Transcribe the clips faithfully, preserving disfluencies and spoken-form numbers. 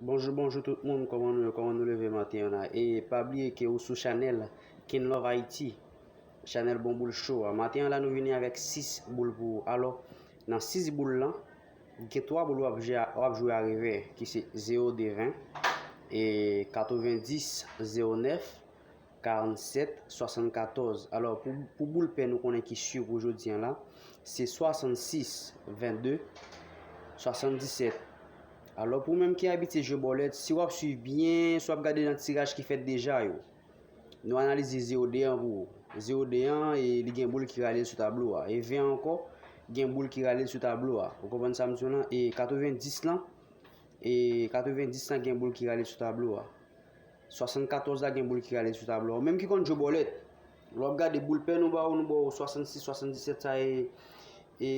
Bonjou, bonjou tout moun, kòman nou ye, kòman nou leve maten an la? E pa bliye ke ou sou chanèl Ken Love Haïti, chanèl Bon Boul Show a. Maten an la, nou vini avèk sis boul pou ou. Alò, nan sis boul lan, gen twa boul w ap jwe a, w ap jwe a revè, ki se zewo de ven, e katrevenndis zewo nèf, karannsèt swasannkatòz. Alò, pou, pou boul pè nou konnen ki si pou jodi an la, se swasannsis vennde swasanndisèt. Alò, pou menm ki abitye jwe bòlèt, si w ap swiv byen, si w ap gade nan tiraj ki fèt deja yo, nou analize zewo de an pou ou. Zewo de an, e li gen boul ki rale l sou tablo a. E ven an ankò, gen boul ki rale l sou tablo a. Ou konprann sa m di w lan? E katrevenndis lan, e katrevenndis lan gen boul ki rale l sou tablo a. Swasannkatòz la gen boul ki rale sou tablo a. Ou menm ki konn jwe bòlèt, lè w ap gade boul pè nou ba ou, nou ba ou swasannsis, swasanndisèt, sa e, e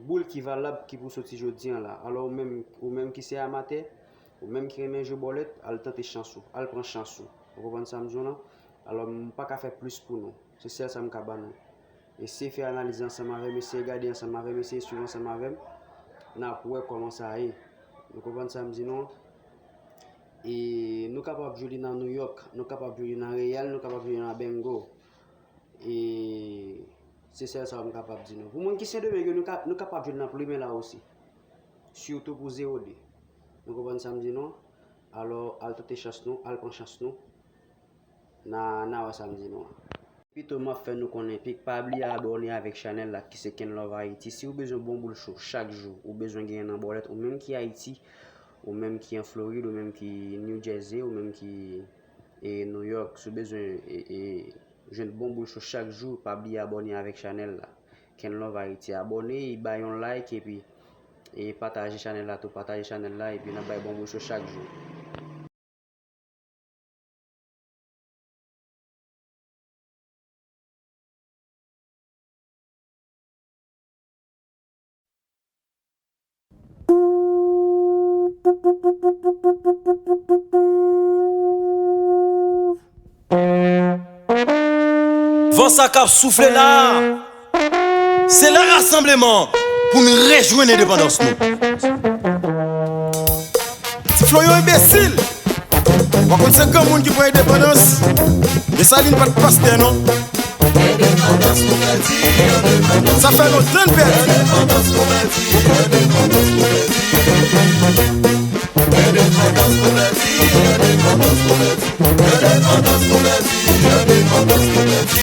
boul ki valab ki pou soti jodi an la. Alò, ou menm, ou menm ki se amatè, ou menm ki renmen jwe bòlèt, al tante chans ou, al pran chans ou. Ou konprann sa m di w lan? Alò, m pa ka fè plis pou nou. Se sèl sa m ka ba nou. Eseye fè analiz ansanm avè m, eseye gade ansanm avè m, eseye swiv ansanm avè m. N ap wè kòman sa ye. Nou konprann sa m di nou an? E nou kapab jwe li nan New York, nou kapab jwe li nan Real, nou kapab jwe li nan Bingo. E se sèl sa m kapab di nou. Pou moun ki Sendomeng yo, nou ka, nou kapab jwe li nan Plimen la osi. Sitou pou zewo de. Nou konprann sa m di nou an? Alò, al tante chans nou, al pran chans nou. N a, n a wè sa m di nou an. Pito m ap fè nou konnen, pi pa bliye abòne avèk chanèl la ki se Ken Love Haïti. Si w bezwen bon boul cho chak jou, ou bezwen genyen nan bòlèt, ou menm ki Ayiti, ou menm ki an Florid, ou menm ki New Jersey, ou menm ki, e, New York, si w bezwen, e, e, jwenn bon boul cho chak jou, pa bliye abòne avèk chanèl la. Ken Love Haïti. Abòne, e bay yon like, epi, e pataje chanèl la tou, pataje chanèl la, epi n ap bay bon boul cho chak jou. Van sa k ap soufle la a, se lè rasanbleman pou n rejwenn endepandans nou. Ti Flo yo enbesil. W a konn se granmoun ki pran endepandans. Desalin pa t pastè non. Sa fè lontan n pèdi.